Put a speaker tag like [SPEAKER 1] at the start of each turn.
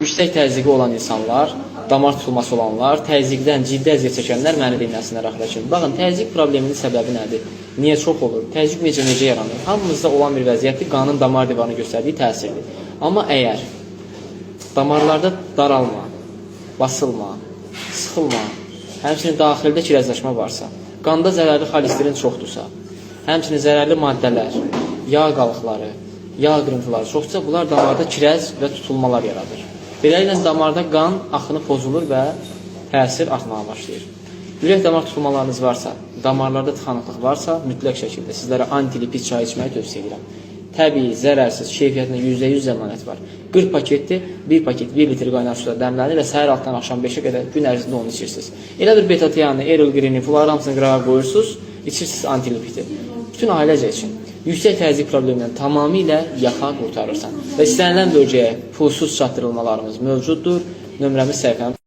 [SPEAKER 1] Yüksək təzyiqi olan insanlar, damar tutulması olanlar, təzyiqdən ciddi əziyyət çəkənlər məni dinləsinlər axıra kimi. Baxın, təzyiq probleminin səbəbi nədir? Niyə çox olur? Təzyiq necə yaranır? Hamımızda olan bir vəziyyətdir, qanın damar divarına göstərdiyi təsirdir. Amma əgər damarlarda daralma, basılma, sıxılma, həmçinin daxildə kirəzləşmə varsa, qanda zərərli xolesterin çoxdursa, həmçinin zərərli maddələr, yağ qalıqları, yağ qırıntıları çoxdursa, bunlar damarda kirəz və tutulmalar yaradır. Beləliklə damarda qan axını pozulur və təsir artmağa başlayır. Ürək damar tutulmalarınız varsa, damarlarda tıxanıqlıq varsa, mütləq şəkildə sizlərə antilipid çay içməyi tövsiyə edirəm. Təbii, zərərsiz, keyfiyyətinə %100 zəmanət var. 40 paketdir, bir paket 1 litr qaynar suda dəmlənir və səhər 6-dan axşam 5-ə qədər gün ərzində onu içirsiniz. Elə bir beta-tianı, Erl Green-i, bunların hamısını qırağa qoyursunuz, içirsiniz antilipidi. Bütün ailəcə için. Yüksək təzyiq problemindən tamamilə yaxa qurtarırsan. Və istənilən bölgəyə pulsuz çatdırılmalarımız mövcuddur. Nömrəmiz səhifənin